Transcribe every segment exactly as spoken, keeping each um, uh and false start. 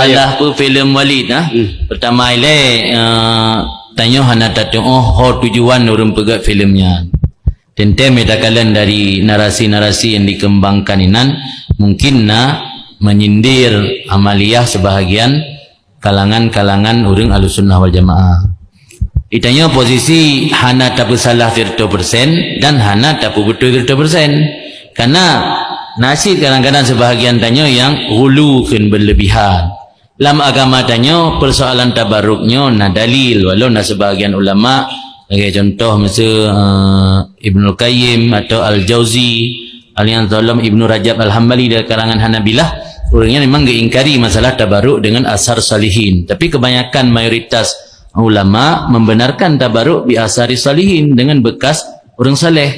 Alah, peue filem Walid, ha? Hmm. Pertama ilée, eh, tanyoe hana tatuoh ho tujuan ureuëng peugét filem nyan. Teuntée meutakalen dari narasi-narasi yang dikembangkan inan, mungkin na menyindir amaliah sebahagian kalangan-kalangan ureuëng Ahlussunnah wal Jamaah. Itanyoe posisi hana tapeusalah sireutoh persen dan hana tapeubeutôi sireutoh persen. Karena na cit kadang-kadang sebahagian tanyoe yang ghulu kheun berlebihan. Lam agama tanyoe, persoalan tabaruk nyoe na dalil, walau na sebahagian ulama, lagée contoh miseu, eh, Ibnul Qayyim atau Al-Jauzi, alias Ibnu Rajab Al-Hambali dari kalangan Hanabilah, ureuëng nyan memang geuingkari masalah tabaruk dengan asar salihin. Tapi kebanyakan mayoritas ulama membenarkan tabaruk bi asari salihin, dengan bekas ureuëng saleh.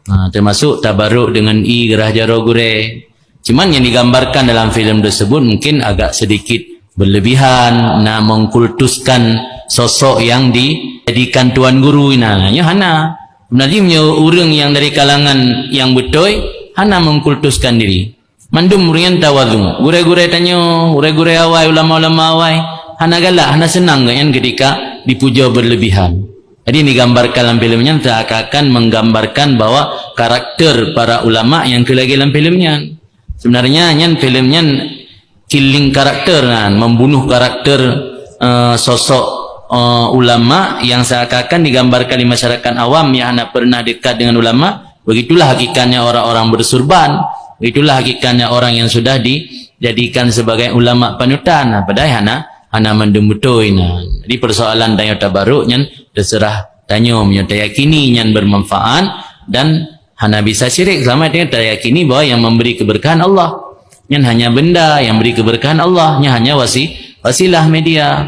Ha, termasuk tabaruk dengan ie geurah jaroe gurée. Cuman yang digambarkan dalam filem tersebut mungkin agak sedikit berlebihan, na mengkultuskan sosok yang dijadikan tuan guru. Nah, nyoe hana. Sebenarnya nyoe ureuëng yang dari kalangan yang beutôi hana mengkultuskan diri. Mandum ureuëng nyan tawadhu. Gurée-gurée tanyoe, gurée-gurée awai, ulama-ulama awai, hana galak, hana seunang geuhnyan ketika dipuja berlebihan. Jadi, digambarkan dalam filem nyan seakan-akan menggambarkan bahwa karakter para ulama yang keu lagée lam filem nyan. Sebenarnya nyan filem nyan killing karakter, nah, membunuh karakter, eh, sosok, eh, ulama yang seakan-akan digambarkan di masyarakat awam yang hana pernah dekat dengan ulama. Begitulah hakikatnya orang-orang bersurban. Begitulah hakikatnya orang yang sudah dijadikan sebagai ulama panutan. Nah, padahai hana, hana mandum beutôi. Nah, jadi persoalan tanyoe tabaruk nyan terserah tanyoe, meunyoe tayakini nyan bermanfaat dan hana bisa syirik, selama tanyoe tayakini bahwa yang memberi keberkahan Allah. Nyan hanya benda yang beri keberkahan Allah, nyan hanya wasi-, wasilah, media.